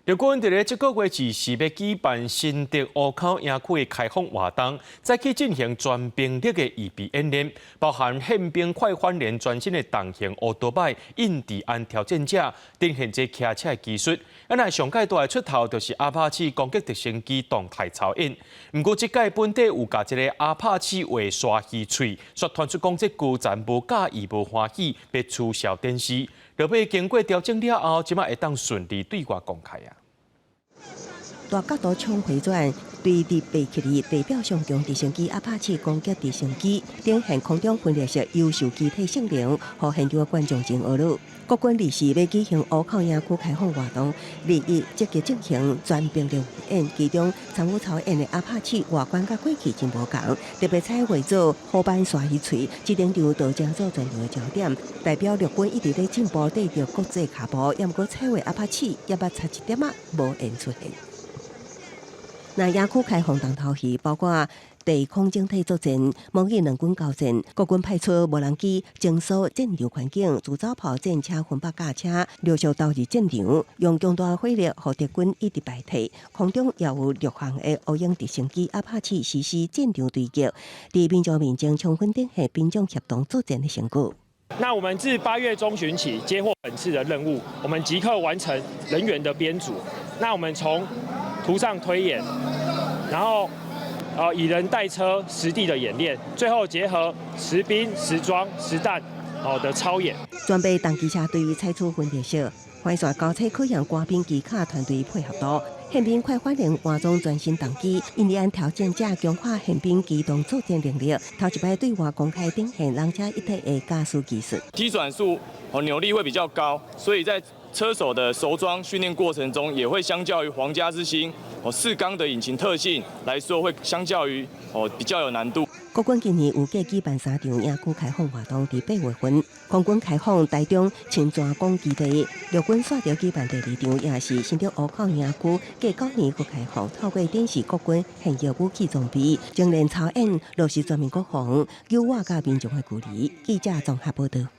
陸軍佇咧這個月二時欲舉辦新竹湖口營區的開放活動，再去進行全兵力的預備演練，包含憲兵快反連全新的重型歐多擺印第安挑戰者，展現這騎車的技術。啊，若上蓋大的出頭就是阿帕契攻擊直升機動態操演。毋過這屆本底有共一个阿帕契畫鯊魚喙，煞傳出講這高層無佮意無歡喜，欲取消展示。落尾經過調整了後，這馬會當順利對外公開啊。大角度搶回轉，對佇貝克利地表上強直升機阿帕契攻擊直升機，展現空中分列式優秀機體性能，予現場的觀眾真呵咾。國軍二時欲舉行湖口營區開放活動，二一積極進行全兵力演，其中參與操演的阿帕契外觀佮過去真無仝，特別彩繪做虎斑鯊魚喙，這頂場就成做全場的焦點，代表陸軍一直咧進步，綴著國際跤步，猶毋過彩繪阿帕契猶捌差一點仔無緣出現。那營區開放重頭戲包括地空整體作戰、模擬兩軍交戰，國軍派出無人機偵搜戰場環境，自走炮戰車分北駕車陸續投入戰場，用強大火力予敵軍一直敗退。空中也有六項的烏鷹直升機阿帕契實施戰場對擊，佇民眾面前充分展現兵種協同作戰的成果。那我們自8月中旬起接獲本次的任務，我們即刻完成人員的編組。那我們從圖上推演，然後以人帶車實地的演練，最後結合實兵、實裝、實彈哦的操演。裝備重機車隊採取分列式，環線交叉考驗官兵機卡團隊配合度。憲兵快反應換裝全新重機，印第安挑戰者強化憲兵機動作戰能力，頭一擺對外公開展現人車一體的駕駛技術。低轉速哦扭力會比較高，所以在車手的熟裝訓練過程中，也會相較於皇家之星哦四缸的引擎特性來說，會相較於哦比較有難度。國軍今年預計舉辦三場營區開放活動，佇8月份，空軍開放台中清泉崗基地，陸軍煞著舉辦第二場，也是新竹湖口營區，隔9年閣開放，透過展示國軍現役武器裝備，精練操演，落實全民國防，糾我佮民眾的距離。記者綜合報道。